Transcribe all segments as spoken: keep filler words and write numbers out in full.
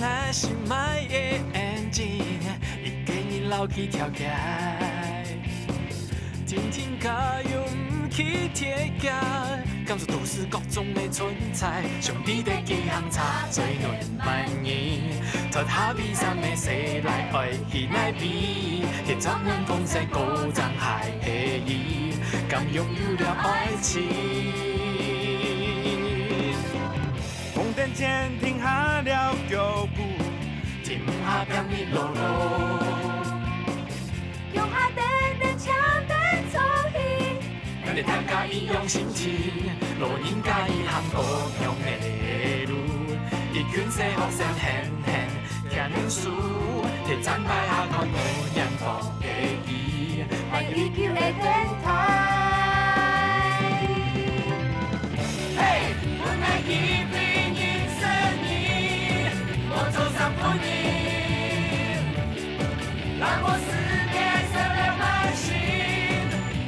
𠊎心愛个眼睛，一个人老去跳起，天天加油毋去停歇，感受都市各種个存在，兄弟的幾行車最暖滿意，脫下悲傷个世來愛去哪位，去專門豐盛高漲海黑衣，敢擁有了愛情。 紅燈前停下了腳步，停下拼命碌碌。腳下等等，搶等衝去。咱大家一樣心情，老人家一行各樣个路，一群細學生喊喊牽手，提砧牌下看無人放个伊，愛地球个天台。 嘿，分𠊎機會認識你，我做三分一，讓我世界燒了滿心，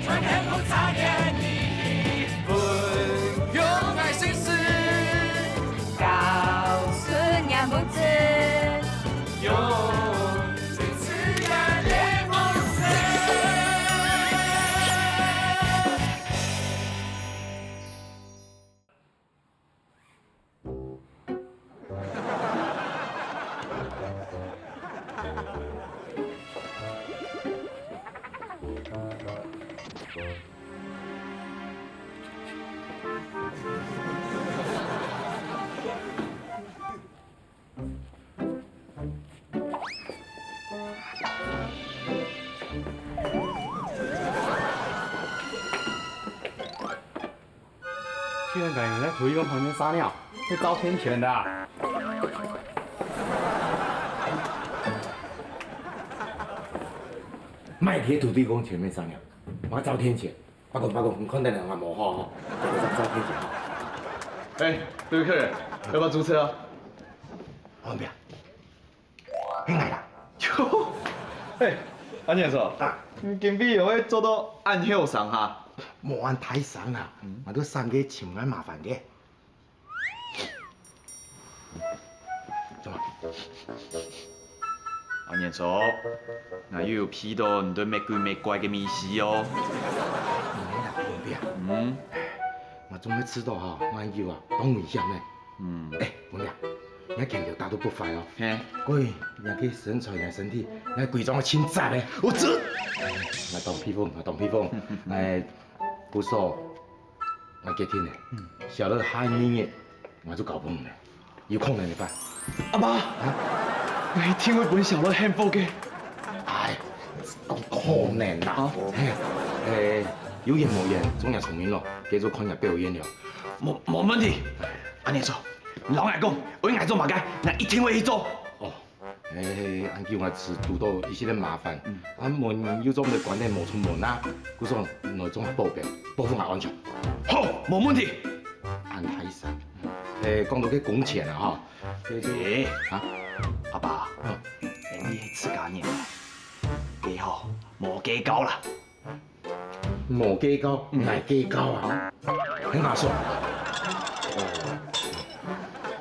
全幸福差點你。分用愛心事，告訴你不知，用最自然的方式。 居然敢用來推廣旁邊撒尿，會遭天譴的啊！莫在土地公前面撒尿，會遭天譴。伯公，伯公，你看等下，𠊎無好吼，遭天譴。哎，這位客人，要不要租車啊？旁邊。 你來啦。喲，哎，阿年叔，啊。你今晡日會做到恁後生哈？無恁大聲啦，嗯。𠊎兜三个尋𠊎麻煩个。做麼？阿年叔，𠊎又有鼻到你對乜鬼乜怪个味緒哦。毋係啦，旁邊。嗯。𠊎總係知道吼，𠊎有啊，當危險呢。 嗯。哎，文良，你看你頭打都不壞哦。嘿。各位，你看身材、你身體，你看規張都清雜嘞。我這，𠊎當披風，𠊎當披風。哎，不錯，𠊎決定了，嗯。小樂下二日，𠊎就交分你了，有空了你吧。阿爸，啊？𠊎一定會分小樂幸福个。哎，講可能啦。啊？嘿，哎，有緣無緣，總也聰明咯，繼續看你表演了。 無，無問題。阿年叔，你摎𠊎講，愛𠊎做麼个，𠊎一定會去做。哦，哎，恁久𠊎係堵到一息仔麻煩，嗯。啊，無人又做毋得關燈無出門啊，故所內總報備，保護𠊎安全。好，無問題。恁大聲，哎，講到該工錢啊，吼，這就，哎，啊？阿爸，嗯。你係自家人啊，該吼，無計較啦。 無計較，嗯。哪計較啊？很好笑。哦，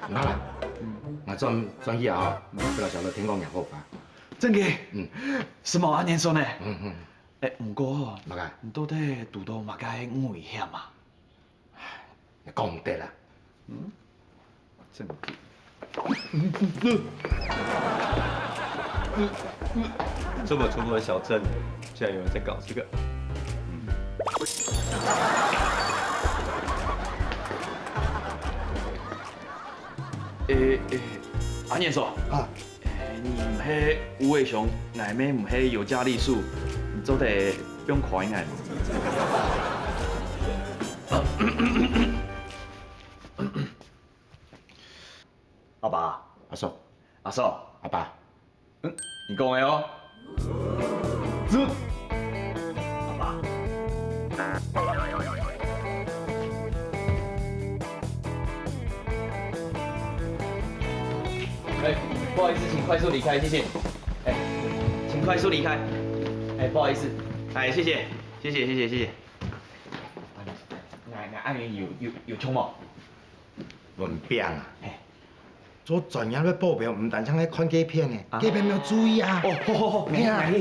好啦，嗯。𠊎轉，轉去啊，嗯。摎小樂聽講若好吧。真个？嗯。係無恁樣說呢？嗯，嗯。哎，毋過，麼个？你到底堵到麼个危險啊？ 講毋得啦。嗯？正經。這麼淳樸的小鎮，竟然有人在搞這個。嗯。欸，欸，阿年叔。啊。 欸，你毋係無尾熊，𠊎乜毋係尤加利樹，你做得放開𠊎無？阿爸。阿叔。阿叔。阿爸。嗯，你講个哦。 阿爸。欸，不好意思，請快速離開，謝謝。欸，請快速離開。欸，不好意思。欸，謝謝，謝謝，謝謝，謝謝。啊，你，你，你，啊，你有，有，有銃無？文炳啊。嘿。做專業个保鏢，毋單淨係看該片呢，啊該片愛注意啊。哦，好好好，哎呀，哎叔，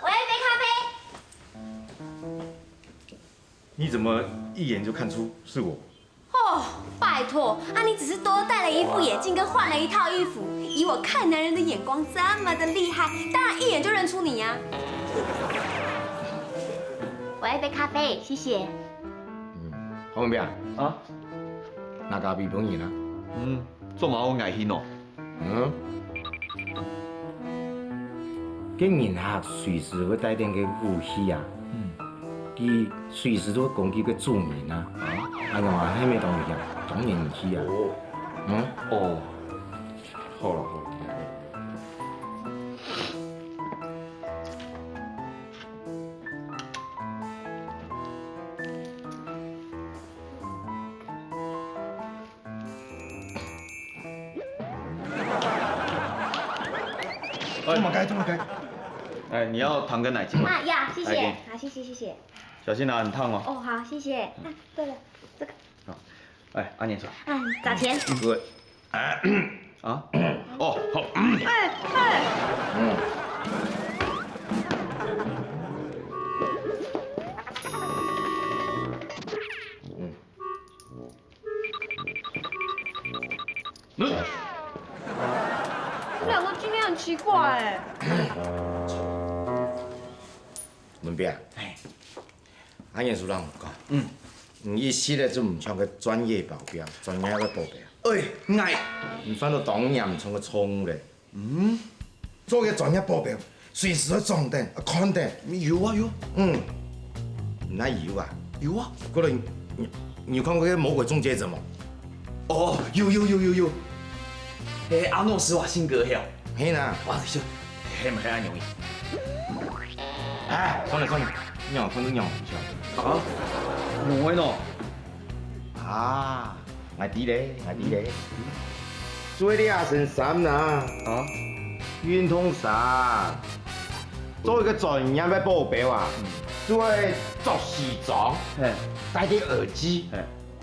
我要一杯咖啡。你怎么一眼就看出是我？哦，拜托，啊你只是多戴了一副眼镜跟换了一套衣服，以我看男人的眼光这么的厉害，当然一眼就认出你呀。我要一杯咖啡，谢谢。嗯，好無啊？啊？哪个比朋友呢？嗯，做麼个愛去喏？ 嗯？該人客隨時會帶等个武器啊，佢隨時都會攻擊个主人啊。恁樣啊，係無當危險，當然毋去啊。嗯？哦，好了好了。做麼个？做麼个？哎，你要糖跟奶精吗？啊呀，谢谢。来，给你。好，谢谢谢谢。小心啊，很烫哦。哦，好，谢谢。啊，对了，这个。好，哎，阿年说。嗯，找钱。对。啊？哦，好。哎哎。嗯。你们两个今天很奇怪哎。文斌啊，阿元叔同你講，嗯，你一世仔就毋像个專業保鏢，專業个保鏢。哎，𠊎，你犯到當嚴重个錯誤咧。 嗯，做个專業保鏢，隨時愛掌等、愛看等。有啊有。嗯，哪有啊？有啊。過來，你你有看過个《魔鬼終結者》無？哦，有有有有有。誒，阿諾施瓦辛格係哦。係啦。哇，係，係毋係恁容易？哎，算了算了，你看看你娘一下。啊，無个喏。啊。 𠊎知咧，𠊎知咧。著這身衫啊，啊？運動衫。做一個專業个保鏢啊，就愛著西裝，嘿，戴對耳機，嘿，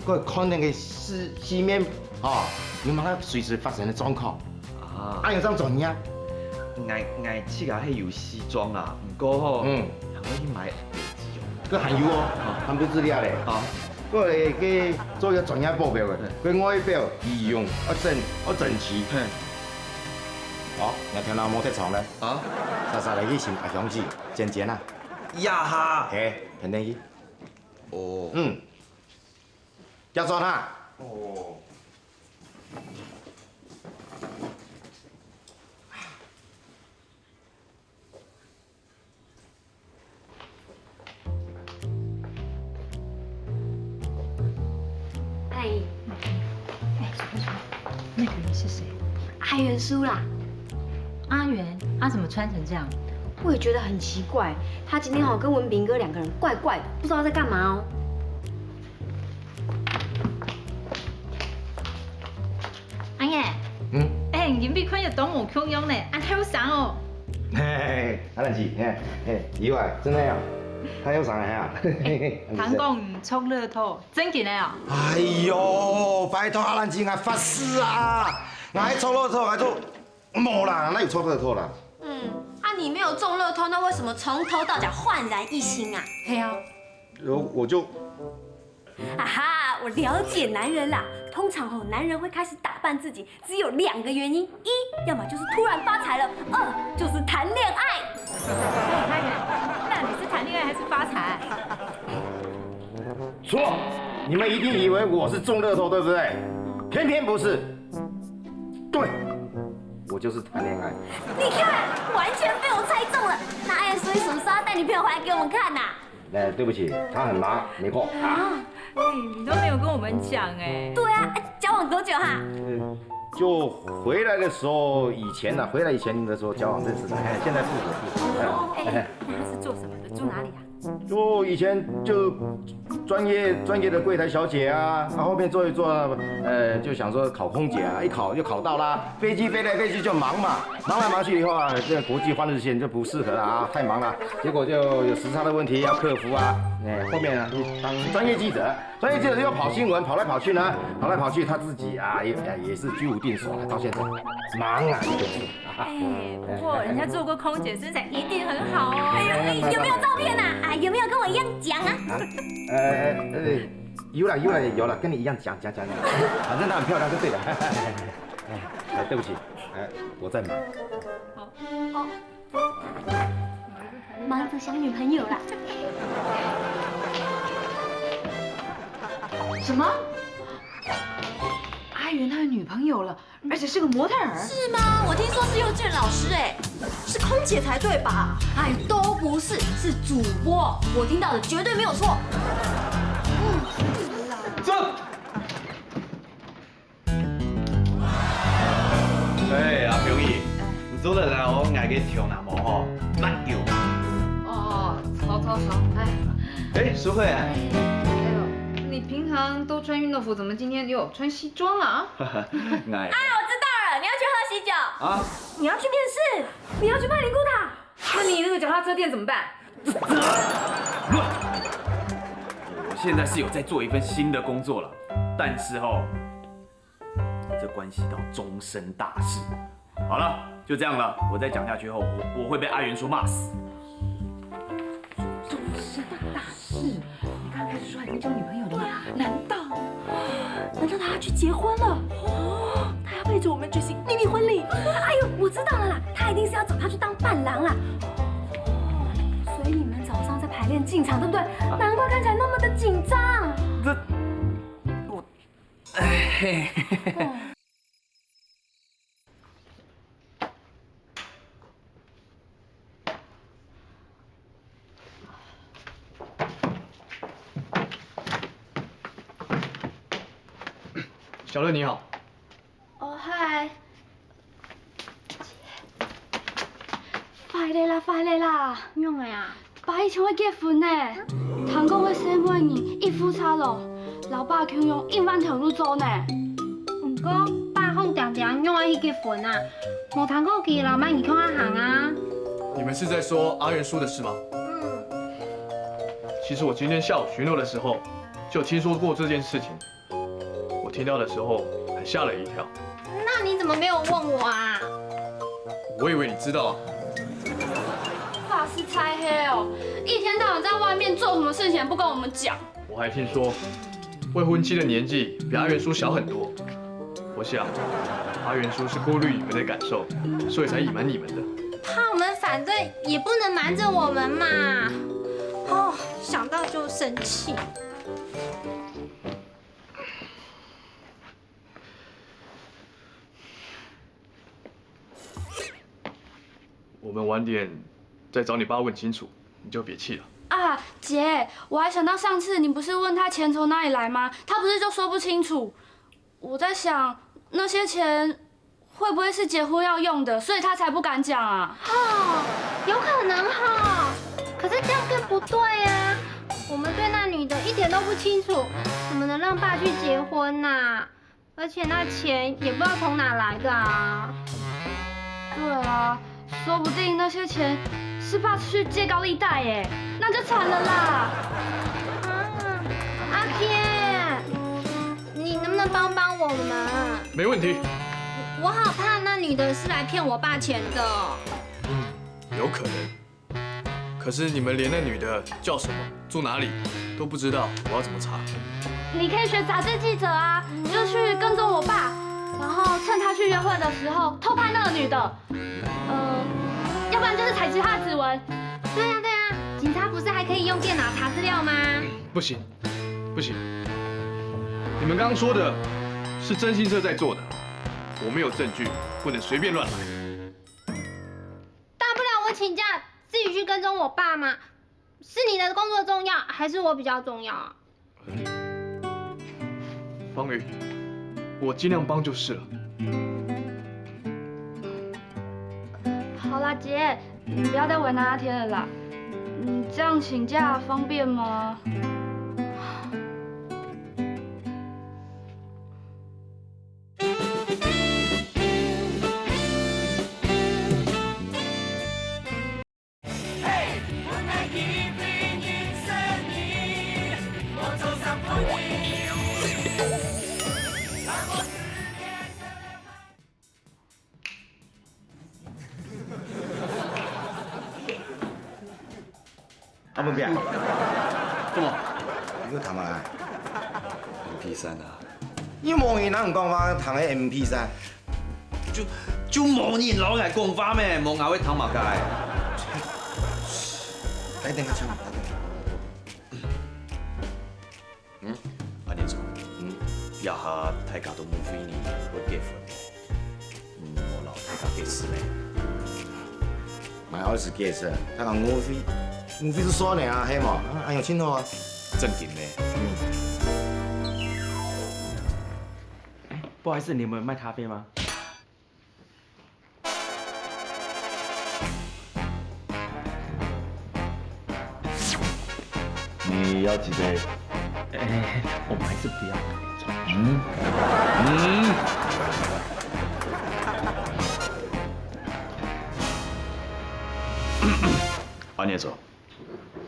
過看該個市市面，吼，有麼个隨時發生个狀況。啊，啊，有恁專業。𠊎𠊎自家係有西裝啦，毋過吼，嗯，還愛去買耳機哦。該還有哦，還毋止這咧。啊。 過來个做一個專業保鏢个，嗯，佢外表儀容愛整愛整齊。嗯。好，𠊎頭腦無忒長咧。啊？煞煞來去尋阿香姊，剪剪啊。呀哈。嘿，跈等去。哦。嗯。加轉哈。哦。 哎，哎，叔叔，那个人是谁？阿元叔啦。阿元，他怎么穿成这样？我也觉得很奇怪，他今天哦跟文斌哥两个人怪怪的，不知道在干嘛哦。 阿燕，嗯？哎，你比看起來當無共樣呢，恁後生哦。嘿嘿嘿，阿蘭姊，嘿嘿，有啊，真个啊，較後生个啊。聽講你中樂透，正經个哦？哎喲，拜託阿蘭姊，𠊎發誓啊，𠊎中樂透，𠊎都無啦，哪有中樂透啦？嗯，啊，你沒有中樂透，那為什麼從頭到腳煥然一新啊？係啊。我我就 啊哈，我了解男人啦。通常吼，男人會開始打扮自己，只有兩個原因：一，要麼就是突然發財了；二，就是談戀愛。那你是談戀愛還是發財？錯，你們一定以為我是中樂透，對不對？偏偏不是。對，我就是談戀愛。你看，完全被我猜中了。那阿燕叔叔什麼時候要帶女朋友回來給我們看吶？ 哎，對不起，他很忙，沒空啊。啊，哎，你都沒有跟我們講哎。對啊，哎，交往多久哈？呃，就回來的時候，以前呢，回來以前的時候交往認識的，哎，現在復合，復合，哎，哎，那他是做什麼的？住哪裡啊？就以前就专业专业的柜台小姐啊，啊后面做一做，呃，就想说考空姐啊，一考就考到啦。飞机飞来飞去就忙嘛，忙来忙去以后啊，这个国际换日线就不适合了啊，太忙了，结果就有时差的问题要克服啊。哎，后面啊，去当专业记者，专业记者又跑新闻，跑来跑去呢，跑来跑去他自己啊也也是居无定所啊，到现在忙啊，就是。哎，不过人家做过空姐，身材一定很好哦。哎呦，有没有照片啊？啊，有没有跟我一样讲啊？呃呃，有啦有啦有啦，跟你一样讲讲讲讲，反正她很漂亮就对了。哎，对不起，哎，我在忙。好，哦，忙着想女朋友啦。什么？阿元他有女朋友了，而且是个模特儿。是吗？我听说是幼稚园老师哎，是空姐才对吧？哎，都不是，是主播。我听到的绝对没有错。哎，阿飘姨，你做得了哦，𠊎个條那毛吼，慢有。哦，曹曹曹，哎，哎，淑慧啊，哎呦，你平常都穿运动服，怎么今天又穿西装了啊？哎，我知道了，你要去喝喜酒，啊，你要去面试，你要去卖灵骨塔，那你那个脚踏车店怎么办？我现在是有在做一份新的工作了，但是吼，这关系到终身大事。好了，就这样了。我再讲下去后，我我会被阿元叔骂死。大事，你刚刚开始说他已经交女朋友了吗？难道，难道他要去结婚了？哦，他要背着我们举行秘密婚礼？哎呦，我知道了啦，他一定是要找他去当伴郎啦。哦，所以你们早上在排练进场，对不对？难怪看起来那么的紧张。这，我，哎。小乐你好。哦嗨，快了啦，快了啦！仰仔啊？爸佢就愛結婚呢，聽講个細妹人一副差咯，摎爸共樣應萬頭路做呢。毋過爸好定定仰仔去結婚啊？無聽講佢摎滿姨共下行啊？你们是在说阿元叔的事吗？嗯，其实我今天下午巡逻的时候，就听说过这件事情。我听到的时候还吓了一跳。那你怎么没有问我啊？我以为你知道啊。爸是菜黑哦，一天到晚在外面做什么事情不跟我们讲？我还听说，未婚妻的年纪比阿元叔小很多。我想，阿元叔是顾虑你们的感受，所以才隐瞒你们的。怕我们反对，也不能瞒着我们嘛。哦，想到就生气。我们晚点再找你爸问清楚，你就别气了。啊，姐，我还想到上次你不是问他钱从哪里来吗？他不是就说不清楚？我在想那些钱会不会是结婚要用的，所以他才不敢讲啊？哦，有可能哈。可是这样更不对啊！我们对那女的一点都不清楚，怎么能让爸去结婚呐、而且那钱也不知道从哪来的啊。对啊，说不定那些钱是爸去借高利贷耶，那就惨了啦！啊，阿天，你能不能帮帮我们？没问题。我好怕那女的是来骗我爸钱的。有可能。可是你们连那女的叫什么、住哪里都不知道，我要怎么查？你可以学杂志记者啊，就去跟踪我爸，然后趁他去约会的时候偷拍那个女的。呃，要不然就是采集他的指纹。对呀、对呀、警察不是还可以用电脑查资料吗？不行，不行，你们刚刚说的是征信社在做的，我没有证据，不能随便乱来。大不了我请假自己去跟踪我爸嘛。是你的工作重要，还是我比较重要啊？方宇，我尽量帮就是了。好啦，姐，你不要再为难阿天了啦。你这样请假方便吗？啊，文斌啊，怎麼？你又聽麼个？M P三啊。又無人同你講話，聽个M P三。就就無人摎𠊎講話咩，無𠊎會聽麼个？來，等下唱，來，等下。 嗯？恁樣做，嗯，這下大家都誤會你會結婚，嗯，無摎大家解釋呢。𠊎愛係解釋，大家誤會，誤會就算了啊，係無？啊，恁樣盡好啊。正經呢。嗯。哎，不好意思，你們有賣咖啡嗎？ 你要幾杯？哎，我們還是不要。嗯，嗯。恁樣做，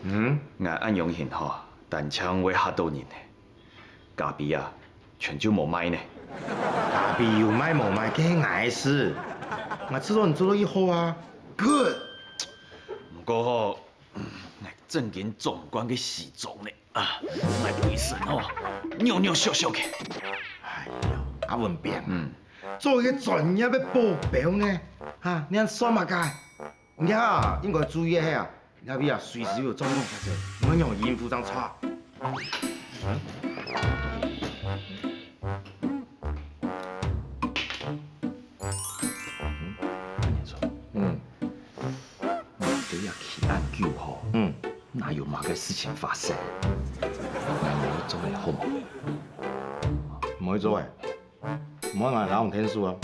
嗯，𠊎恁樣形吼，單淨會嚇到人呢。 咖啡啊，全就無賣呢。咖啡有賣無賣，該係𠊎个事。𠊎知道你做到異好啊，good。毋過吼，𠊎正經總管个時鐘呢，啊，𠊎本身吼，扭扭縮縮个。哎呀，阿文斌，嗯，做一個專業个保鏢呢，哈，你還算麼个？ 你啊，應該注意个係啊，該位啊，隨時有狀況發生，你愛仰般應付正著。嗯，你這下企恁久吼，嗯，哪有麼个事情發生？𠊎無做个好無？無做个。 莫𠊎摎你𢯭手啊。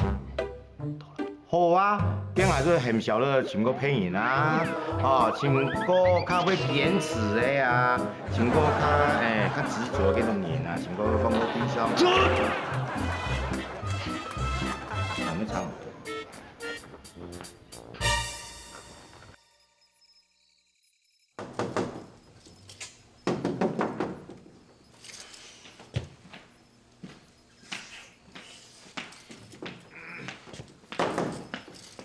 好啊，該𠊎就喊小樂尋個別人啊，哦，尋個較會堅持个啊，尋個較，欸，較執著个該種人啊，尋個放個對象。還沒唱。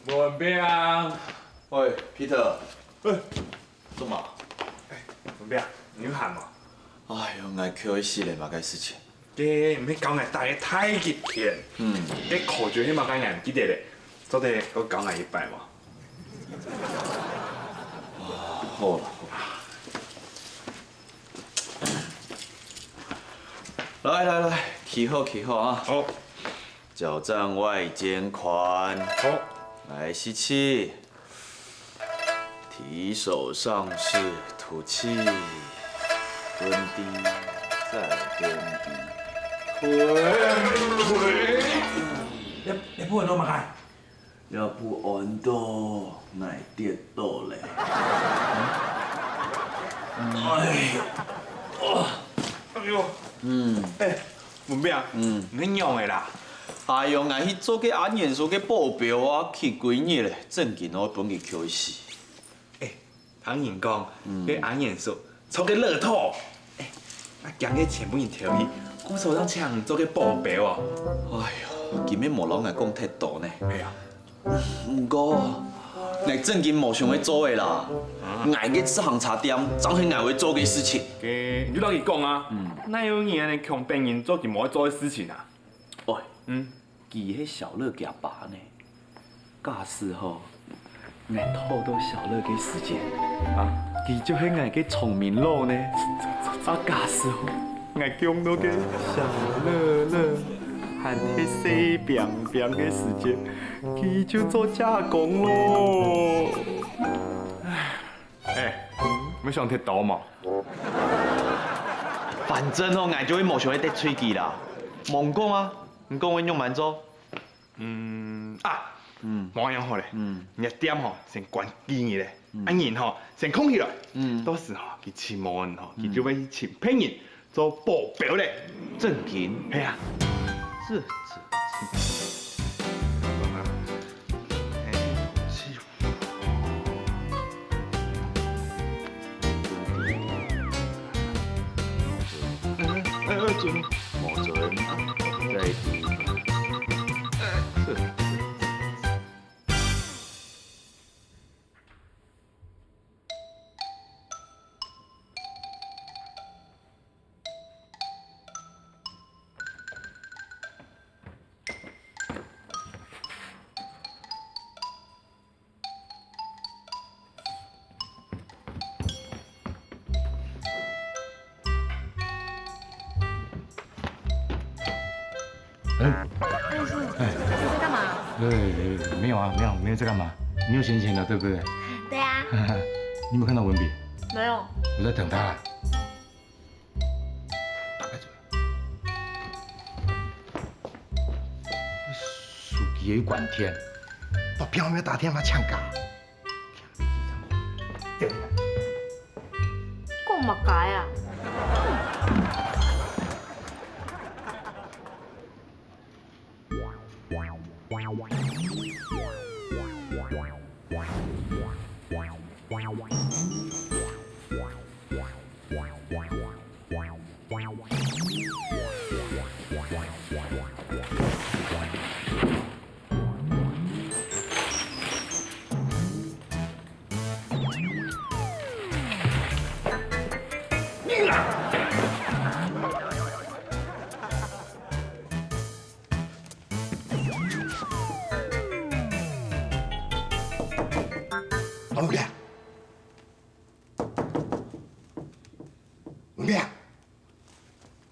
文斌啊！喂，Peter。欸，做麼？欸，文斌啊，你有閒無？哎喲，𠊎求一息咧，麼个事情？該毋係講𠊎打个太極拳，嗯，該口訣係麼个𠊎毋記得咧，做得再教𠊎一擺無？啊，好啦，好啦。 來來來，企好企好啊！好。腳站外肩寬。好。來吸氣，提手上勢，吐氣，蹲低，再蹲低，蹲低。這，這步很多嘛，看。 這步恁多，𠊎跌倒咧。哎，哦，哎喲，嗯，欸，文斌啊，嗯，你仰仔啦？哎喲，𠊎去做該阿年叔个保鏢啊，去幾日咧，正經愛分佢求死。欸， 聽人講，該阿年叔著該樂透，欸，啊驚該錢分人偷去，故所正請你做該保鏢哦。哎喲，佢乜無摎𠊎講忒多呢。哎呀，毋過，𠊎正經無想愛做个啦。𠊎个自行車店正係𠊎會做个事情。該你就摎佢講啊，哪有人恁樣強逼人做佢無愛做个事情啊？喂，嗯。 佢係小樂厥爸呢。假使吼，𠊎討著小樂个時節，啊，佢就係𠊎个聰明佬呢。啊，假使吼，𠊎降到該小樂樂還係細枋枋个時節，佢就做姐公囉。 欸，你想忒多無？反正吼，𠊎就會無想愛得罪佢啦。莫講啊，你講會仰般做？嗯，啊，嗯，無恁樣好咧。嗯，你个店吼，先關幾日咧，嗯，啊人吼，先空起來。嗯，到時吼，佢尋無人吼，嗯，佢就會去尋別人 做保鏢咧。正經？係啊。這，這，這。準，無準，啊，在地。嗯，哎，你在干嘛？呃，没有啊，没有，没有在干嘛。你又闲闲的，对不对？对啊。你有没有看到文笔？没有。我在等他啦。打开这个。手机又关电，到旁边打电话抢架。 講麼个啊？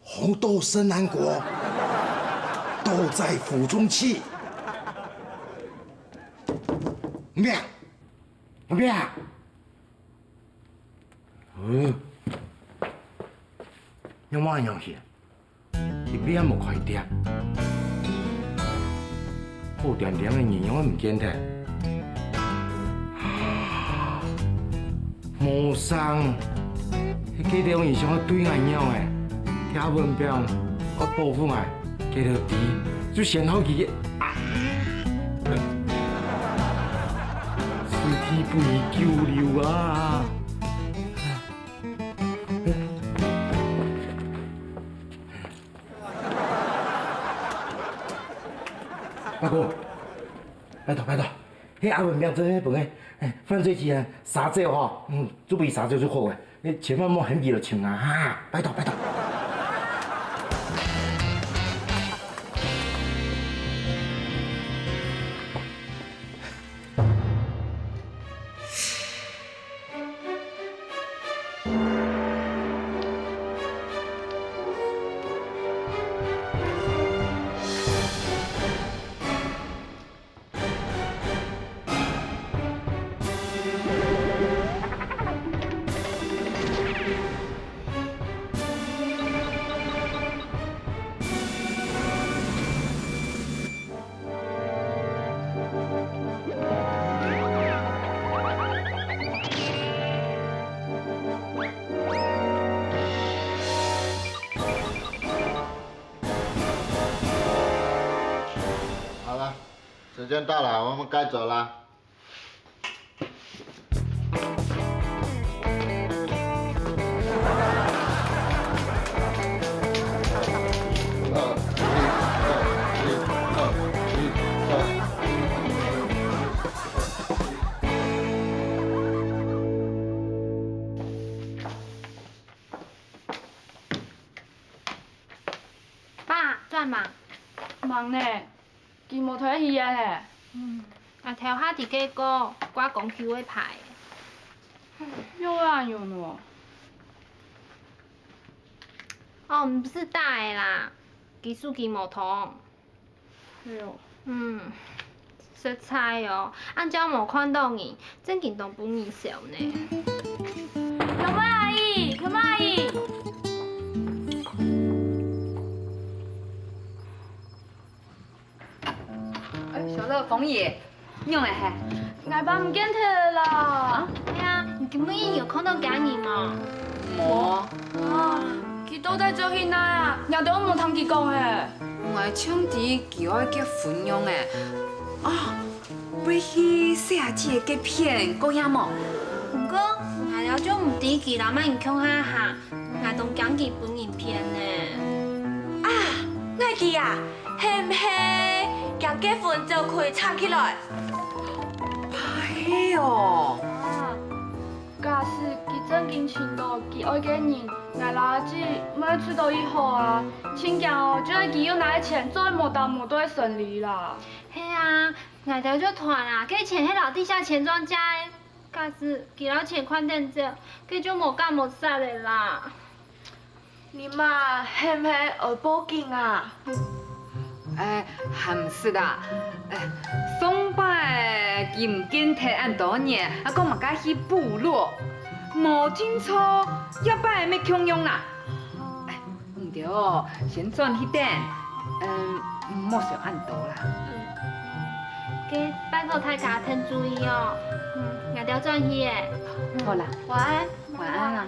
紅豆生南國，豆在府中去。紅餅，紅餅，嗯，仰般樣去？你邊無開店？好恬恬个人仰會毋見忒？ 無聲，該兜人想愛對𠊎仰仔，聽分別愛保護𠊎，該兜知就先好佢个啊！此地不宜久留啊！大哥，拜託拜託， 該阿文明做得分个，哎，犯罪集團殺走吼，嗯，就分佢殺走就好了，你千萬莫喊佢來尋𠊎哈，拜託拜託。 好了，時間到了，我們該走了。 爸，做麼个？忙呢，騎摩托去醫院呢。嗯，𠊎頭下在該个掛講究个牌。仰會恁樣哦？哦，毋使打个啦，佢手機無通。 哎喲。嗯，實在哦，恁樣無看到人，正經當分人愁呢。舅媽阿姨，舅媽阿姨。哎，小樂，紅姨， 仰仔係？𠊎爸毋見忒了啦！啊？哎呀，你今晡日有看到厥人無？無。啊，佢到底走去哪啊？𠊎都無聽佢講誒。𠊎淨知佢愛結婚樣誒。啊，會去細阿姊个該片，過影無？毋過，𠊎兜就毋知佢摎麼人共下行，𠊎當驚佢分人騙呢。𠊎知啊，係毋係驚結婚走開藏起來？係哦。啊，假使佢正經尋到佢愛个人，𠊎摎阿姊毋會出到異好啊！盡驚哦，就係佢有哪个錢，做無擔無到个生理啦。係啊，𠊎兜就斷啊，該錢係摎地下錢莊借个。 假使佢摎錢款等走，該就無結無煞了啦。你嘛係毋係愛報警啊？哎，還毋使啦。哎，上擺佢毋見忒恁多年，啊，講麼个去部落，無定著，這擺乜共樣啦。哎， 毋對哦，先轉去等。嗯，莫想恁多啦。該拜託大家跈注意哦。嗯，𠊎兜轉去了。好啦，晚安。晚安啦。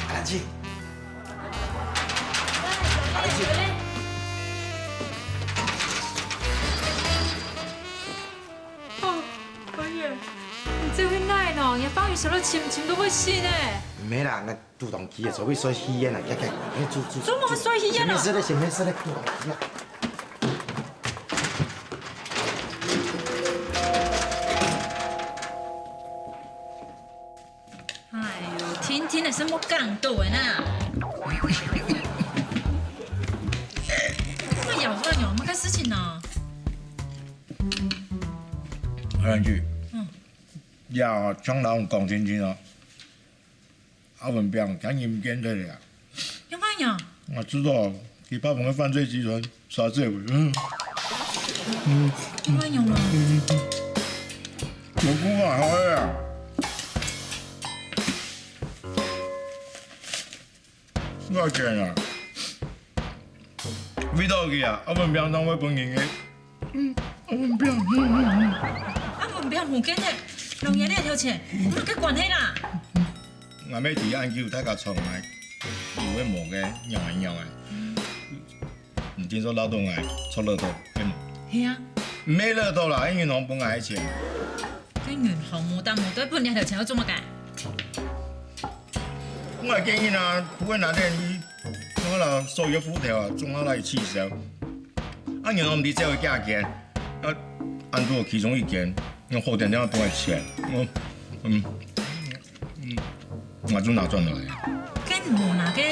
阿蘭姐，阿蘭姐。 哦，官員，你這位哪喏，若方宇燒到深深都會死呢。毋係啦，𠊎肚痛去啊，所以睡戲院啊，快快，快住住。做麼个睡戲院啊？先別說了，先別說了，肚痛去啊。哎喲，天天係無講到个啦。哎呀，我講有麼个事情呢？ 阿蘭姐，嗯。呀，像人講真真哦，阿文炳今日毋見忒了。仰般樣？𠊎知道，佢分該犯罪集團殺死了。嗯。嗯。仰般樣啊？無講啊，好了啊。我講啊，為到佢啊，阿文炳當會分人个。 嗯，阿文炳，嗯，嗯，嗯。阿文炳無見忒，老爺這條錢，麼个關係啦？𠊎乜知恁久大家吵𠊎，有个無个，仰仔仰仔。毋定著恅著𠊎，著樂透，係無？係啊。毋係樂透啦，係銀行分𠊎个錢。該銀行無擔無對分這條錢愛做麼个？𠊎建議啊，不會拿電去，總下摎所有个戶頭啊，總下來取消。 啊，銀行毋知借个幾下間，啊，恁多其中一間，用好點點分𠊎錢，我，嗯，嗯，𠊎就拿轉來。該無拿个，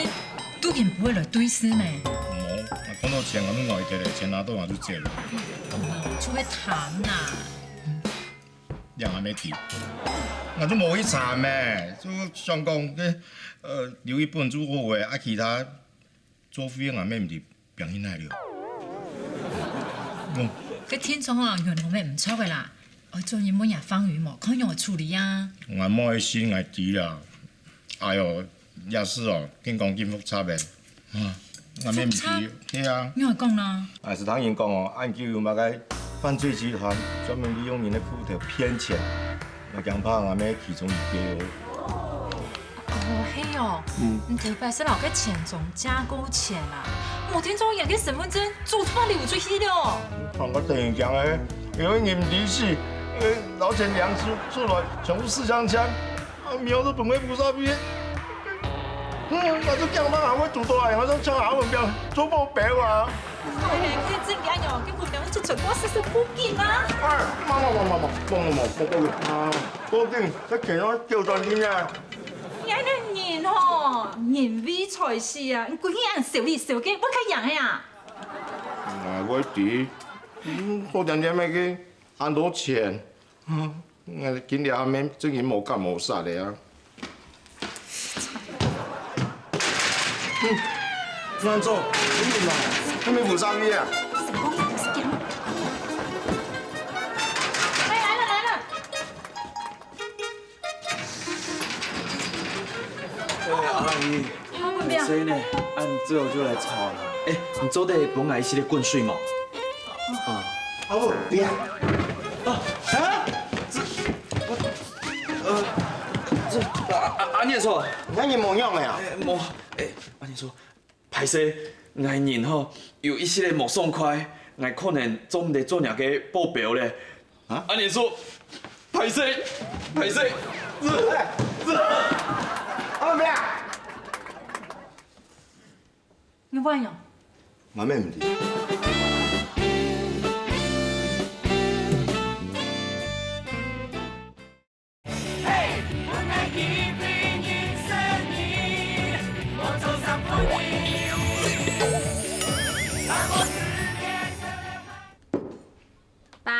都根本毋會來對視呢。無，𠊎看到錢，𠊎就拿一垤，錢拿到𠊎就走了。就會貪啦。這𠊎乜知，𠊎就無去查咩，就想講，該，呃，留一本就好个，啊，其他 做費用啊，乜毋知放去哪了。嗯。該聽眾啊，銀行乜毋著个啦，愛轉去問若方宇無，看仰仔處理啊。𠊎無愛信，𠊎知啦。哎喲，這事哦，緊講緊複雜个。啊，𠊎乜毋知。複雜？係啊。你愛講啦。𠊎係聽人講哦，恁久有麼个犯罪集團專門利用人个戶頭騙錢，𠊎驚怕𠊎乜其中一個哦。 哦，係哦，嗯。你頭擺係摎該錢莊借過錢啊？無定著佢个身分證早就流出去了。看𠊎等人講个，有人毋知死，呃，摎錢領出，出來，全部私相欠，啊，廟都分佢菩薩去。嗯，𠊎就驚嘛，還會堵到啊，𠊎就請阿文表做保鏢啊。嘿，嘿，這樣哦，根本就出國試試不緊啊。哎，媽媽媽媽媽，媽媽媽媽，報警啊！報警，該錢要叫轉去呢。 你恁樣人吼，人為財死啊！你歸日恁愁裡愁該，會較贏个啊？𠊎會知，嗯，好點點个，恁多錢，嗯，𠊎今日阿妹正經無結無煞个啊。嗯，難做，你嘛，還無付生理啊？哎，來了，來了。 哎，阿姨，阿文表。你細呢，恁早就來吵啦。哎，你做得分𠊎一息仔滾水無？啊。阿文表。啊，啊？這，我，呃，阿年嫂，你看你模样了呀？欸，無，欸，阿年嫂，歹勢，𠊎人吼有一息仔無爽快，𠊎可能做毋得做若个保鏢咧。啊？阿年嫂，歹勢，歹勢。阿妹啊！你問呀？ 我乜毋知。爸，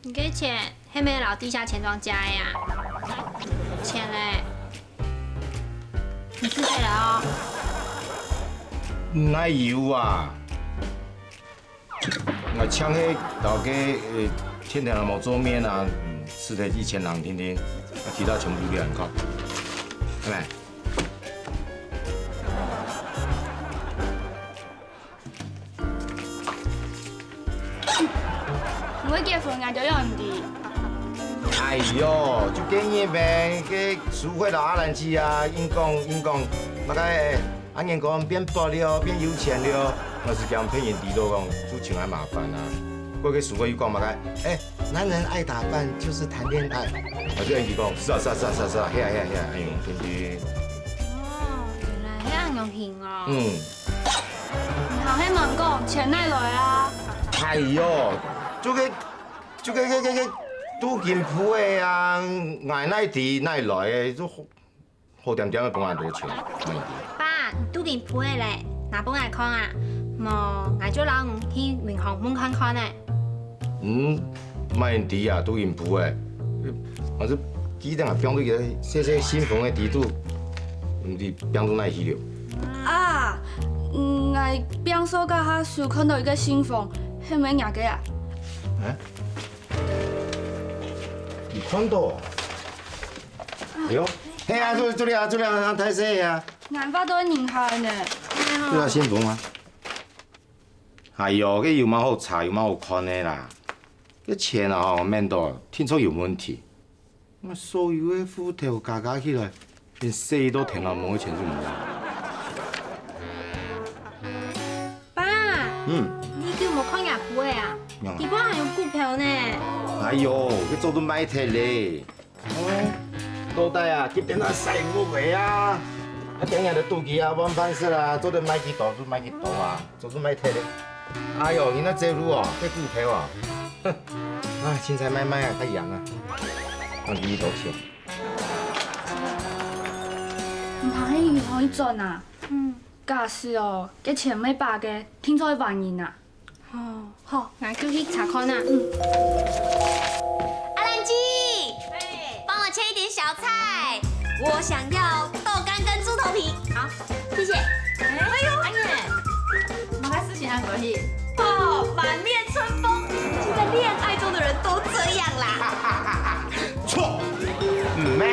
你个錢係毋係摎地下錢莊借个啊？錢咧？你自己來哦。哪有啊？𠊎淨係摎該，呃，天天無做面啊，嗯，使忒一千零定定，啊，其他全部都係人靠。係無？ 你會結婚，𠊎就有你知。哎喲，就該日咩，該淑慧摎阿蘭姊啊，硬講硬講，麼个，阿年哥變薄了，變有錢了，𠊎係驚別人知著講，就盡恁麻煩啊。過該淑慧又講麼个，哎，男人愛打扮就是談戀愛，𠊎就應佢講，是啊是啊是啊是啊是啊，係啊係啊係啊，哎喲，對不對？哦，原來係恁樣形哦。嗯。 你還係慢講，錢哪來啊？哎喲，就該，就該該該該，杜金鋪个啊，𠊎哪知哪來个，就好，好恬恬个分𠊎多錢，哪知？爸，你杜金鋪个咧，拿分𠊎看啊，無，𠊎就摎你去銀行問看看呢。 嗯，麼人知啊，杜金鋪个。還係記得啊，放到一個細細信封个底肚，毋知放到哪去了。啊，嗯，𠊎放手該下就看著一個信封，係毋係若个啊？哎？你看著？哎喲，係啊，就就這啊，就這啊，大細啊。𠊎發到人下呢。就這信封啊。 哎喲，該有麼好查，有麼好看个啦？該錢啊吼，面到定著有問題。𠊎所有个戶頭加加起來，連洗到天都無个錢就無啊。爸，嗯。你久無看若鋪个啊？仰啊？底背還有股票呢。哎喲，該早都賣忒咧。 哦，到底啊，急等啊，使屋个啊，啊，等下就肚飢啊，換飯食啊，做得賣幾多就賣幾多啊，做得賣忒咧。哎喲，你那走路哦，這股票啊，哼，啊，凊彩賣賣啊，較贏啊，還幾多錢？毋怕去銀行去轉啊？嗯。假使哦，該錢毋係爸个，定著會還人啊？ 哦，好，𠊎就去查看啊。嗯。阿蘭姊，幫我切一點小菜，我想要豆乾跟豬頭皮。好，謝謝。哎喲，阿燕，麼个事情恁歡喜？哦，滿面春風，現在戀愛中的人都這樣啦。錯，毋係，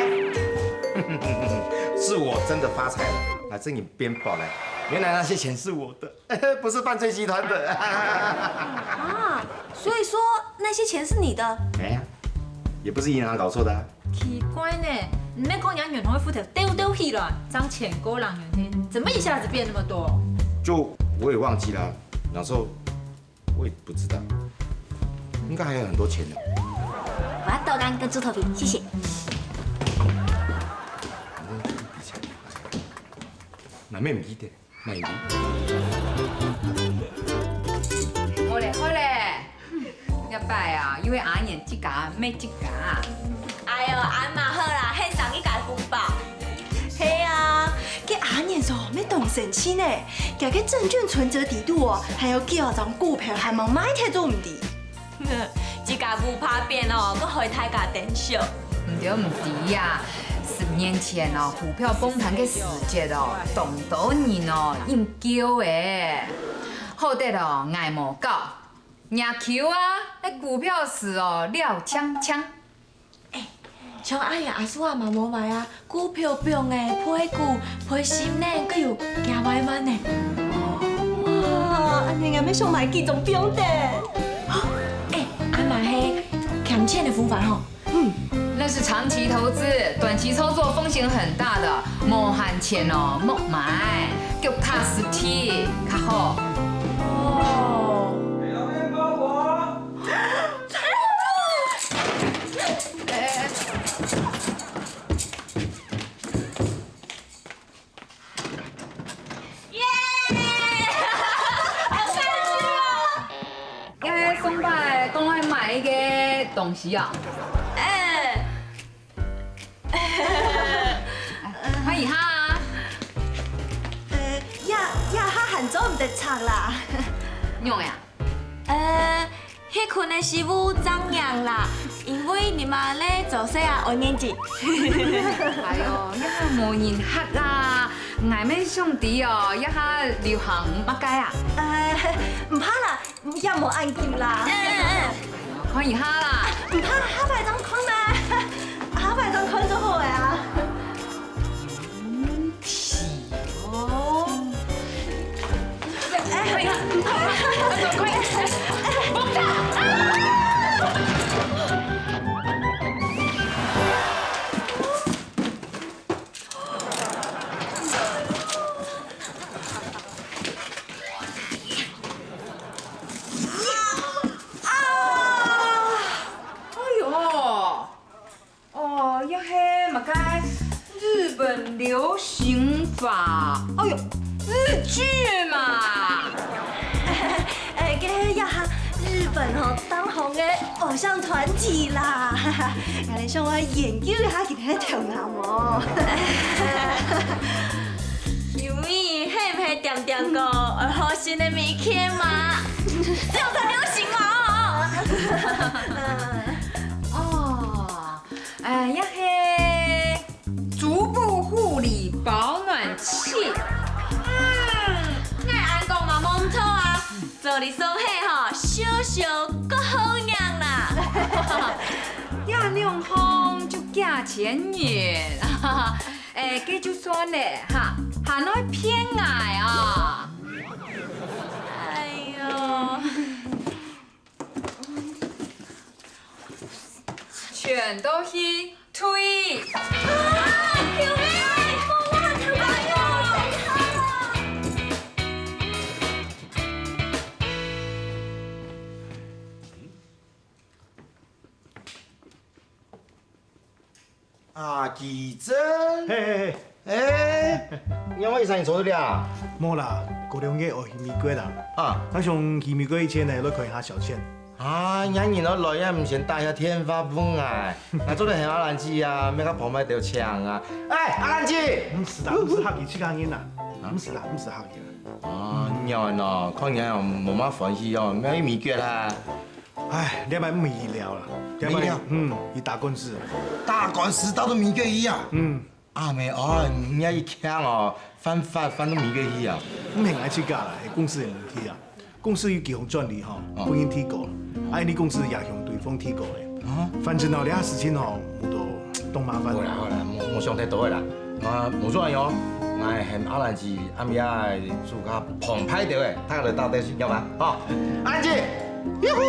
是我真的發財了，啊，真有變薄了。原來那些錢是我的。 不是犯罪集團的。啊，所以說那些錢是你的？哎呀，也不是銀行搞錯的啊。奇怪呢，你沒講人家銀行的戶頭丟丟起來，張錢過兩元天，怎麼一下子變那麼多？就我也忘記了，那時候我也不知道，應該還有很多錢呢。我要豆乾跟豬頭皮，謝謝。那妹妹一點。 好咧，好咧，這擺啊，因為阿年自家，乜自家。哎喲，恁嘛好啦，獻上一個紅包。係啊，該阿年嫂乜當生趣呢，佢个證券存摺底肚哦，還有幾多張股票還吂賣忒做毋知。 自家毋怕變哦，閣害大家等笑。毋對毋對啊，十年前哦，股票崩盤个時節哦，當多人哦應叫誒。好得哦，𠊎無搞，若久啊，該股票市哦了淨淨。 像阿爺阿叔阿嫲無買啊，股票放誒，配股、配息呢，閣有幾百萬呢。哇，恁樣𠊎乜想買幾張放等。誒，恁嘛係，儉錢个方法吼，那是長期投資，短期操作風險很大的，無閒錢哦，莫買，腳踏實地較好。哦。耶！好開心哦！該上擺講愛買个東西啊？哎，看一下啊。呃，這，這下還做毋得拆啦。仰仔啊？呃， 歇睏个時務正䀴啦，因為你嘛咧做事啊，愛認真。哎喲，這下無人客啦，𠊎乜想知哦，這下流行麼个啊？呃，毋怕啦，也無恁緊啦。嗯嗯嗯。看一下啦。毋怕，下擺正看啊，下擺正看就好个啊。 哦。哎，快點，快點，快點，爆炸！啊！啊！哎喲！ 哦，這係麼个日本流行髮？哎喲，日劇嘛！哎，該這下日本吼當紅个偶像團體啦，𠊎兜想愛研究一下佢兜个頭那毛。有你係毋係恬恬講愛學新个眉毛嘛？這樣才流行嘛！哦。 哎，這係足部護理保暖器。嗯，𠊎恁講嘛無毋著啊，做得上係吼，燒燒較好䀴啦。這兩項就價錢遠，哎，該就算了哈，還愛騙𠊎哦。哎喲！ 全都去退！啊！救命！哎喲！阿基正，嘿嘿嘿，哎，仰會一儕人坐在這啊？無啦，過兩日愛去美國啦。啊，𠊎想去美國以前呢，來看一下小倩。 啊，若人愛來也毋先打下電話分𠊎，𠊎做得喊阿蘭姊啊，乜較方便兜請啊。哎，阿蘭姊！毋使啦，毋使客氣，自家人啦，毋使啦，毋使客氣啦。啊，仰仔哦，看你哦，無麼歡喜哦，愛去美國啦。哎，這擺毋去了啦，這擺，去了？嗯，去打官司。打官司打到美國去啊？嗯。 阿姆哦，你這一囥哦，犯法犯到美國去啊？毋係𠊎自家啦，係公司个問題啊。公司有幾項專利吼，哦。分人提告，啊，你公司也向對方提告咧。啊？反正哦，這下事情吼，無到當麻煩。好啦好啦，莫莫想忒多个啦。啊，無做樣哦，𠊎喊阿蘭姊暗夜煮較澎湃兜个，大家來鬥陣食，曉無？吼，阿蘭姊，喲呼，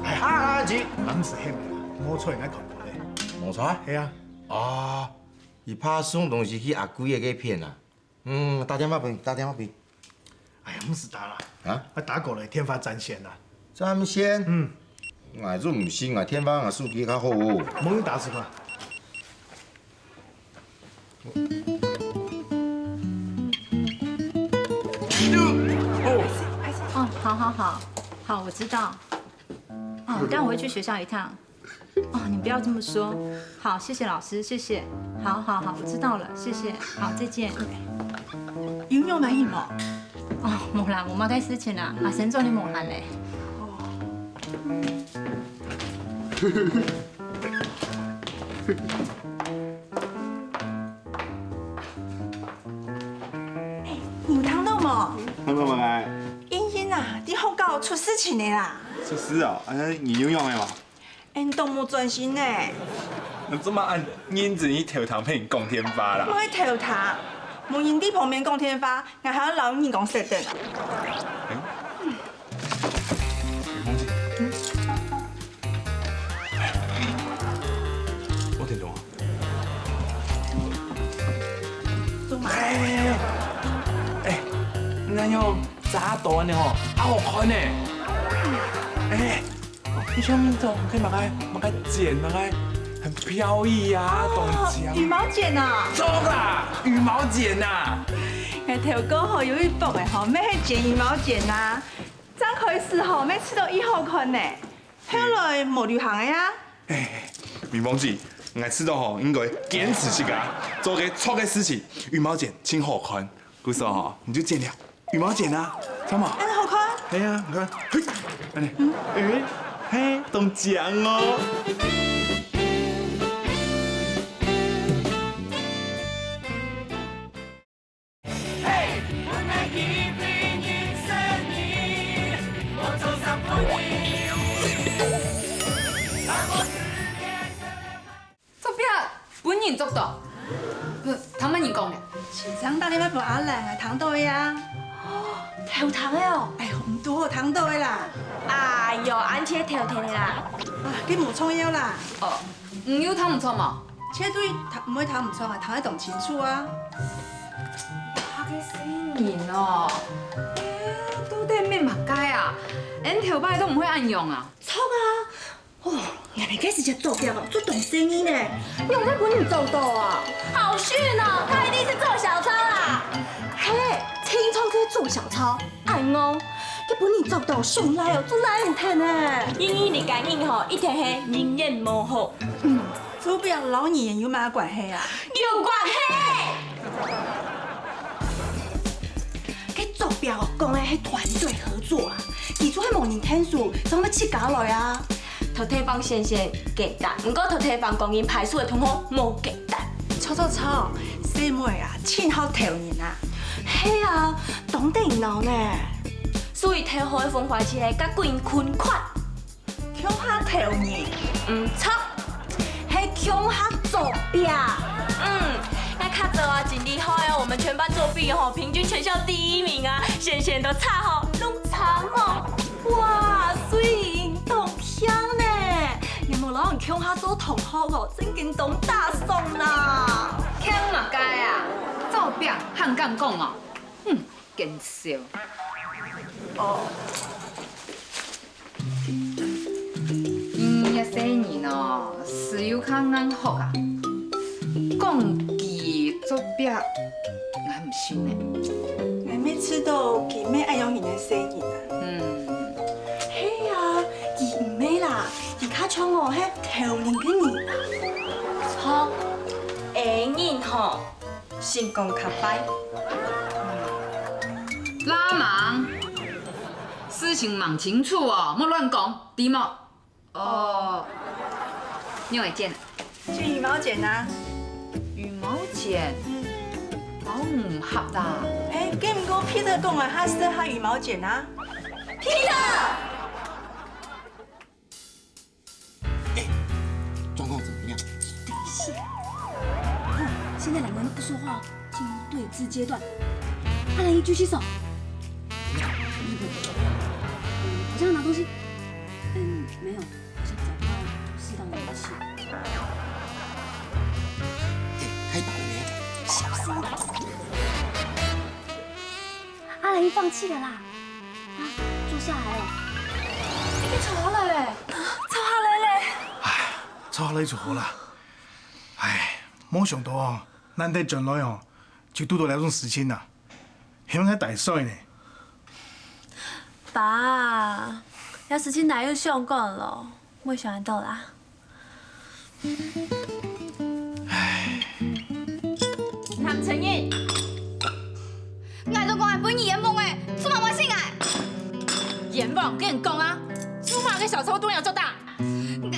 哎呀，阿蘭姊，毋使喊啦，無錯，𠊎看過咧。無錯？係啊。啊。 佢怕送東西去阿貴个該片啊。嗯，打電話分佢，打電話分佢。哎呀，毋使打啦。啊？啊，打過來，電話佔線啦。佔線？嗯。𠊎就毋信啊，電話𠊎手機較好哦。無你打試看。哦，好好好，好，我知道。哦，但我會去學校一趟。 哦，你不要這麼說。好，謝謝老師，謝謝。好，好，好，我知道了，謝謝。好，再見。有用沒有？哦，無啦，無麼个事情啦，阿生做你無閒咧。哎，你有聽到無？聽到無啊？英英啊，在學校出事情了啦。出事哦？啊，你有用个無？ 𫣆都無專心呢。你做麼恁認真去偷聽別人講電話啦？毋係偷聽，無人在旁邊講電話，𠊎還愛摎人講設定啊。欸？欸，忘記。樣遮短个吼，啊好看呢。哎，你像那種可以拿來，拿來剪，拿來很飄逸啊，哦，短髯。羽毛剪啊。著啦，羽毛剪啊。哎，頭哥吼有一幅个吼，乜係剪羽毛剪啊，正開始吼，乜試著異好看呢。 後來無流行个啊。哎，明芳姐，𠊎知道吼，應該堅持自家，做个著个事情，羽毛剪真好看。故所吼，你就剪了羽毛剪啊，知道嗎？恁好看？哎呀，你看，嘿，恁呢，哎，嘿，當靚哦。 作弊分人捉到，聽麼人講个？先生打電話分阿蘭，聽到个啊。偷聽个哦。哎喲，毋堵好聽到个啦。哎喲，恁就偷聽个啦。啊，該無重要啦。哦，你有聽毋著無？絕對聽，毋會聽毋著啊，聽得當清楚啊。 啊，該細人哦，欸，到底乜麼个啊？𠊎頭擺都毋會恁樣啊。著啊！哦，𠊎等該時節捉著哦，捉當細人呢。仰會分人捉到啊？好遜哦，他一定是做小抄啦。嘿，聽說佢做小抄，恁戇，佢分人捉到上來哦，做哪毋得呢？因為你个人吼，一定係人緣無好。嗯， 捉兵摎人緣有麼个關係啊？有關係！該捉兵哦，講个係團隊合作啊，佢就係無人𢯭手，正會自家來啊。頭地方先生簡單，毋過頭地方講人排除个同學無簡單。著著著，細妹啊，盡好偷人啊。係啊，當得人惱呢。所以偷好个方法就係佮歸人款款。 共下偷人。毋著，係共下捉兵。嗯，該較早啊，真厲害哦，我們全班作弊吼，平均全校第一名啊，先生都差吼，攏差哦。哇，雖然當慶呢，你無摎人共下做同學哦，正經當打爽啦。慶麼个啊？捉兵還敢講哦？哼，見笑。哦。 你這細人哦，係有較硬殼啊！講佢捉兵，𠊎毋信呢。𠊎乜知道佢乜恁樣型个細人啊。嗯。係啊，佢毋係啦，佢較像哦，係偷人个人啊。著，矮人吼。 性功較壞。拉忙，事情問清楚哦，莫亂講，知無？哦，仰會剪？剪羽毛剪啊。羽毛剪？嗯。好毋合啦。欸，該毋過Peter講啊，佢係愛羽毛剪啊。Peter！ 欸，狀況怎麼樣？等一下。哦，現在兩個人都不說話，進入對峙階段。阿蘭姨舉起手。嗯，好像要拿東西。嗯，沒有，好像找不到適當的武器。欸，開打了沒有？小聲一點。 阿蘭姨放棄了啦。啊，坐下來了。已經坐下來了。坐下來了。唉，坐下來就好啦。唉，無想到哦，難得轉來哦，就堵到這種事情啊，還愛大睡呢。爸，這事情哪有相干咯？ 無想到啦。藍晨英，𠊎都講愛分你冤枉欸，做麼毋信𠊎？冤枉，跟你講啊，做麼个小偷都要做大？你，你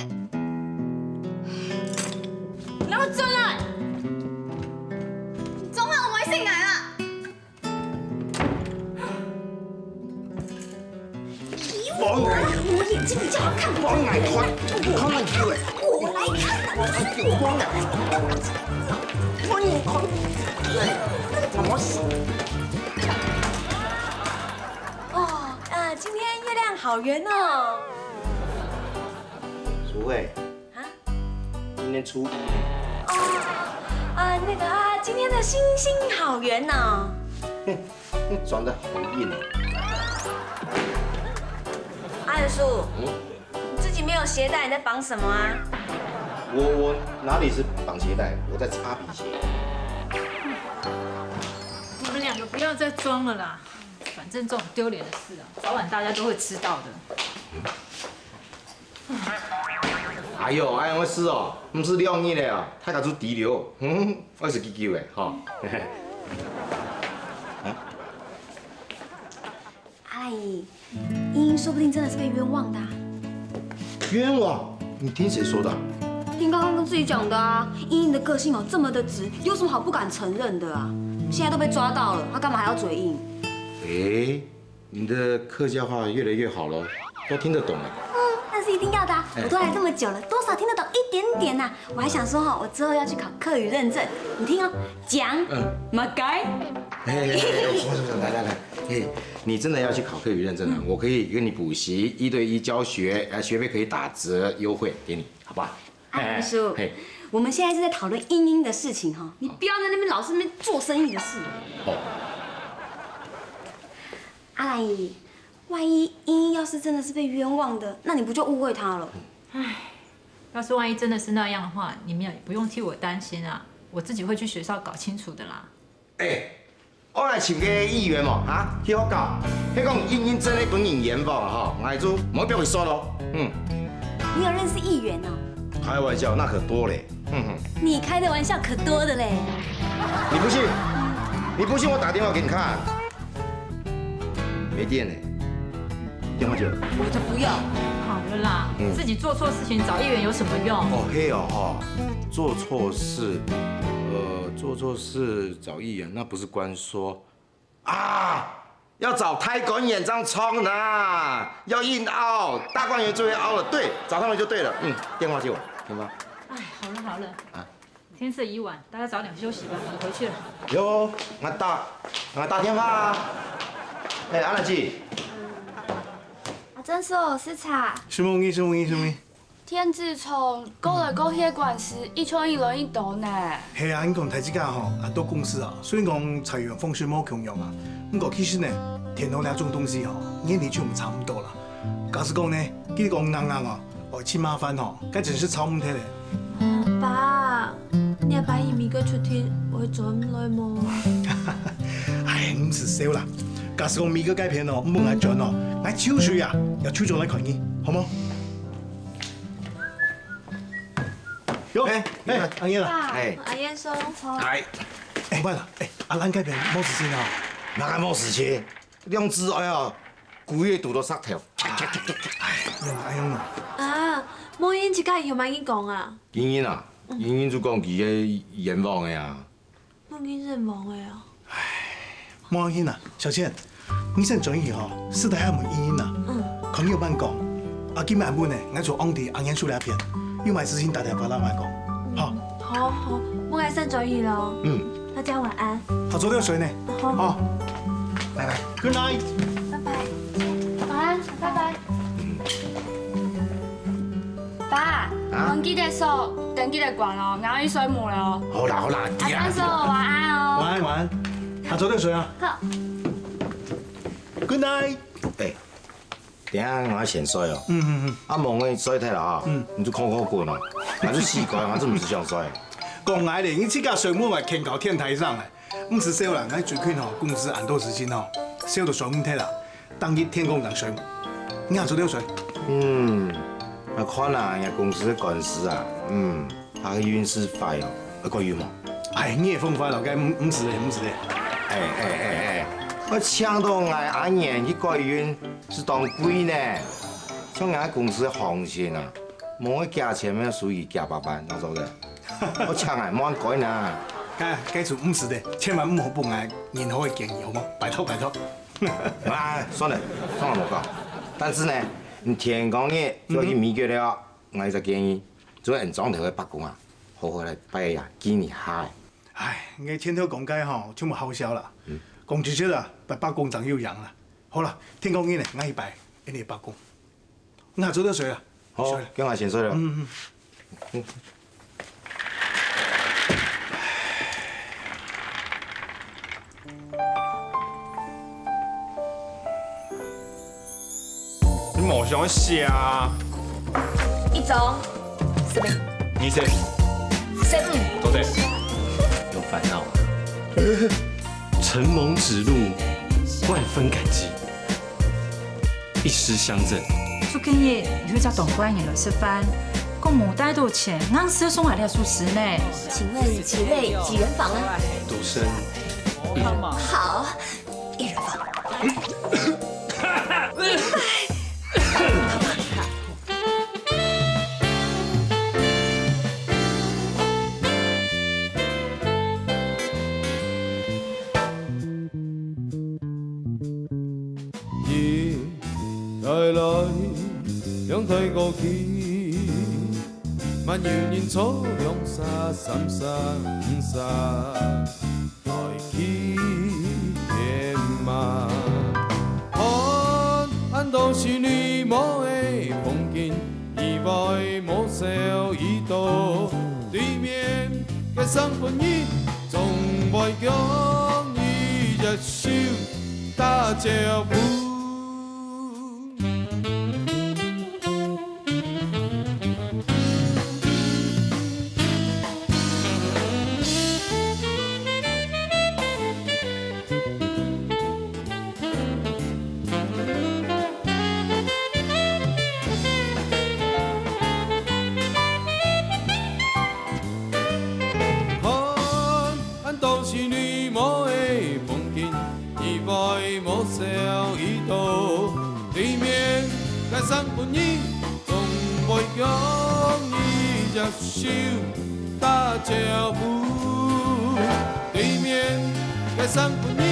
給我轉來！你做麼毋會信𠊎啊？ 我眼睛比較好看。我眼看，看很久哎。我來看。我眼，我眼看，對，怎麼洗？哦，啊，今天月亮好圓哦。淑慧，啊？今天初一。哦，啊，那個啊，今天的星星好圓哦。你轉得好硬哦。阿仁叔，嗯？你自己沒有鞋帶，你在綁什麼啊？我我哪裡是綁鞋帶？我在擦皮鞋。你們兩個不要再裝了啦，反正這種丟臉的事啊，早晚大家都會知道的。哎喲，哎呀，我試哦，毋使兩日了啊，大家都知了，嗯，我係幾久誒，吼。阿蘭姨，茵茵說不定真的是被冤枉的啊。冤枉？你聽誰說的啊？聽剛剛自己講的啊，茵茵的個性哦，這麼的直，有什麼好不敢承認的啊？現在都被抓到了，她幹嘛還要嘴硬？誒，你的客家話越來越好了，都聽得懂了。嗯，那是一定要的啊，哎。我都来這麼久了，多少聽得懂一點點呐。我還想說哈，我之後要去考客語認證。你聽哦，講，嗯。麼个？嘿嘿嘿，我說什麼？來來來，嘿，你真的要去考客語認證啊？嗯。我可以跟你補習，一對一教學，呃，學費可以打折優惠給你，好不好？阿林叔，嘿。我們現在是在討論茵茵的事情哈，你不要在那邊老是那邊做生意的事。哦。阿蘭姨，萬一茵茵要是真的是被冤枉的，那你不就誤會她了？唉，要是萬一真的是那樣的話，你們也不用替我擔心啊，我自己會去學校搞清楚的啦。哎， 我來尋个議員無？哈？去學校，佢講茵茵真个分人冤枉吼，𠊎就無必要去說咯。嗯。你有認識議員哦？開玩笑，那可多嘞。哼哼。你開的玩笑可多的嘞。你不信？你不信，我打電話給你看。沒電了，電話接了。我才不要。好了啦，嗯。自己做錯事情找議員有什麼用？哦，嘿哦，哈，做錯事，呃，做錯事找議員，那不是官說， 啊，要找大官員這樣衝呢，要硬拗，大官員最會拗了，對，找他們就對了。嗯，電話接我，行嗎？哎，好了好了，啊。天色已晚，大家早點休息吧，我回去了。有，𠊎打，𠊎打電話啊。哎，阿蘭姊。阿珍叔，食茶。承蒙你，承蒙你，承蒙你。 電子廠過來過去个官司，一場一輪一多呢。係啊，你講大自家吼，啊，到公司啊，雖然講裁員方式無共樣啊，毋過其實呢，電腦這種東西吼，原理就差毋多啦。假使講呢，佢講硬硬哦，哦，盡麻煩吼，該真係吵毋忒咧。爸，你阿爸去美國出差，會轉來無？哎，毋使愁啦。假使講美國該片哦，毋分𠊎轉哦，𠊎就水啊，也就轉來看你，好無？ 喲，哎，哎，阿燕啊。爸，哎。阿燕叔。哎。哎，毋好啦，哎，阿蘭該片無事情啊？哪个無事情？兩隻愛啊，龜仔堵到石頭。哎，用啊，用啊。啊，無人自家有麼个講啊？茵茵啊，茵茵就講佢个冤枉个啊。 問佢冤枉个啊？無要緊啊，小倩，你先轉去吼，私底下問茵茵啊，嗯。看佢有麼講。啊，今暗晡呢，𠊎就安在阿燕叔這片，有麼事情打電話來同𠊎講，吼。好，好，𠊎先轉去咯。嗯。大家晚安。好，早點睡呢。好。好。拜拜。Good night。拜拜。晚安，拜拜。 爸，啊？門記得鎖，燈記得關哦，𠊎愛去睡目了哦。好啦，好啦，阿珍叔，晚安哦。晚安，晚安。啊，早點睡啊。好。Good night。哎，等一下𠊎先睡哦。嗯，嗯，嗯。啊，無𠊎睡忒啦哈。嗯。你就睏睏滾哦。還係習慣，還係毋係想睡。講𠊎咧，你自家睡目還牽到天台上來。 毋使愁啦，𠊎最近吼，公司恁多事情吼，愁到睡毋忒啦，逐日天光正睡。你還早點睡。嗯，𠊎看啊，人家公司个官司啊，嗯，他个運勢壞哦，愛改運無？哎，你个風範咯，該毋，毋使咧，毋使咧。哎，哎，哎，哎，𠊎請到𠊎阿燕去改運，係當貴呢。像人家公司个行情啊，無个價錢，愛收佢幾百萬，當做个。 我請𠊎莫恁改呢。該，該就毋使咧，千萬毋好分𠊎任何个建議，好無？拜託，拜託。啊，算了，算了，無講。但是呢，你天光日就愛去美國了，𠊎有一隻建議，做𠊎庄頭个伯公啊，好好來拜一下，見一下。唉，𠊎前頭講該吼，全部好笑啦。嗯。講直接啦，拜伯公正有影啦。好啦，天光日呢，𠊎去拜，𠊎个伯公。 你還早點睡啊。好，睡了。該𠊎先睡了。嗯，嗯。我想写啊。一中，十分，你写，十五，都对。有烦恼。承蒙指路，万分感激。一时相赠。最近日有一隻當怪人來食飯，講無帶到錢，硬係送𠊎這壽司呢。请问几位几人房啊？獨身。好，一人房。一台來，兩台過去，嘛有人坐兩儕、三儕、五儕，來去天嘛。看恁多心內無个風景，意外無少已到，對面个生份人，總會叫你一手打招呼。 看恁多心內無个風景，意外無少已到，對面个生份人，總會叫你一手打招呼。對面个生份人，